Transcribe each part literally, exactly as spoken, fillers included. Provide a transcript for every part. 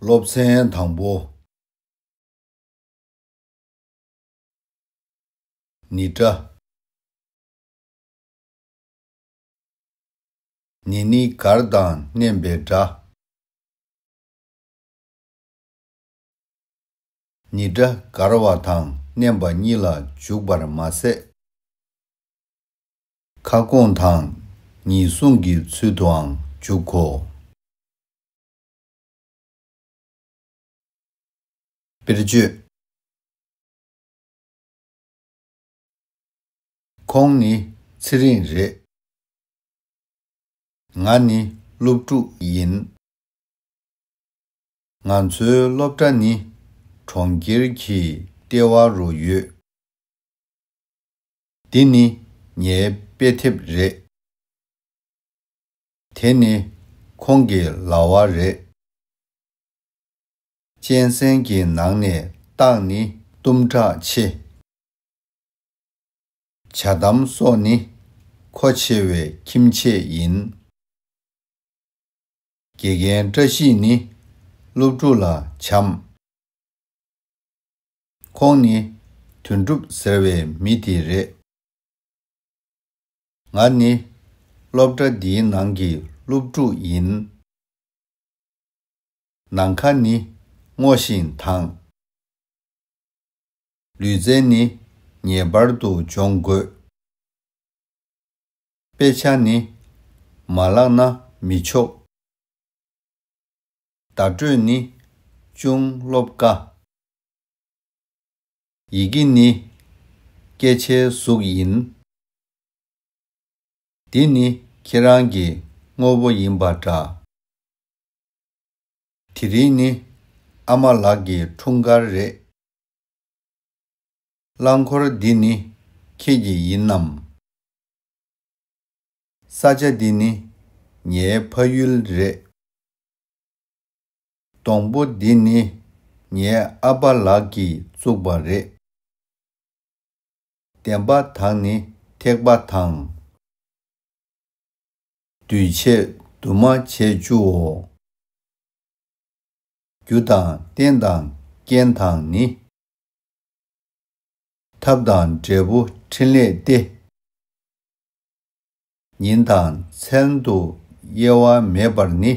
སློབ་ཚན་དང་པོ། ནི་སྒྲ། ནི་ནི་གར་དང་མནན་པའི་སྒྲ། ནི་སྒྲ་གར་བ་དང་མནན་པ་གཉིས་ལ་འཇུག་པར་མ་ཟད། ཁ་སྐོང་དང་ཉིད་གསུང་གི་ཚུལ་དུའང་འཇུག་གོ། དཔེར་བརྗོད། ཁོང་ནི་ཚེ་རིང་རེད། ང་ནི་སློབ་ཕྲུག་ཡིན། ང་ཚོའི་སློབ་གྲྭ་ནི་གྲོང་ཁྱེར་གྱི་ལྟེ་བ་རུ་ཡོད། འདི་ནི་ངའི་དཔེ་དེབ་རེད། དེ་ནི་ཁོང་གི་ལྭ་བ་རེད། གཅན་གཟན་གྱི་ནང་ནས་སྟག་ནི་གཏུམ་དྲག་ཆེ། བྱ་དམ་སོགས་ནི་མཁོ་ཆེ་བའི་ཁྱིམ་ཆས་ཡིན། དགེ་རྒན་བཀྲ་ཤིས་ནི་སློབ་ཕྲུག་ལ་བྱམས། ཁོང་ནི་དོན་གྲུབ་ཟེར་བའི་མི་དེ་རེད། ང་ནི་སློབ་གྲྭ་འདིའི་ནང་གི་སློབ་ཕྲུག་ཡིན། ནམ་མཁའ་ནི་སྔོ་ཞིང་དྭངས། ལུས་རྩལ་ནི་ངེས་པར་དུ་སྦྱོང་དགོས། དཔེ་ཆ་ནི་མ་བཀླགས་ན་མི་ཆོག། བརྡ་སྤྲོད་ནི་ཅུང་སློབ་དཀའ། ཡི་གེ་ནི་སྐད་ཆའི་གཟུགས་ཡིན། འདི་ནི་ཁྱེད་རང་གི་དངོས་པོ་ཡིན་པ་འདྲ། དེ་རིང་ནི་ཨ་མ་ལགས་ཀྱི་འཁྲུངས་སྐར་རེད། རླངས་འཁོར་འདི་ནི་ཁྱེད་ཀྱི་ཡིན་ནམ། ས་ཆ་འདི་ནི་ངའི་ཕ་ཡུལ་རེད། སྡོང་པོ་འདི་ནི་ངའི་ཨ་ཕ་ལགས་ཀྱིས་བཙུགས་པ་རེད། བདེན་པ་དང་ནི་ཐེག་པ་དང་། འདུས་བྱས་དུ་མ་བྱས་བཅུའོ། རྒྱུ་དང་རྟེན་དང་རྐྱེན་དང་ནི། ཐབས་དང་འབྲས་བུ་འཕྲིན་ལས་ཏེ། ཉིན་དང་མཚན་དུ་དབྱེ་བ་མེད་པར་ནི།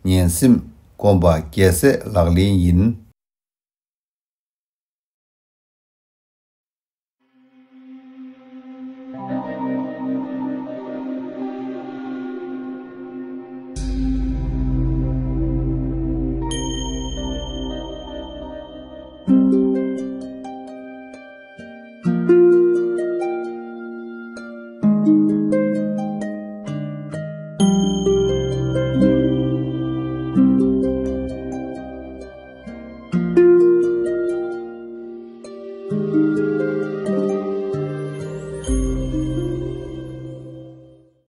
ངན་སེམས་སྒོམ་པ་རྒྱལ་སྲས་ལག་ལེན་ཡིན།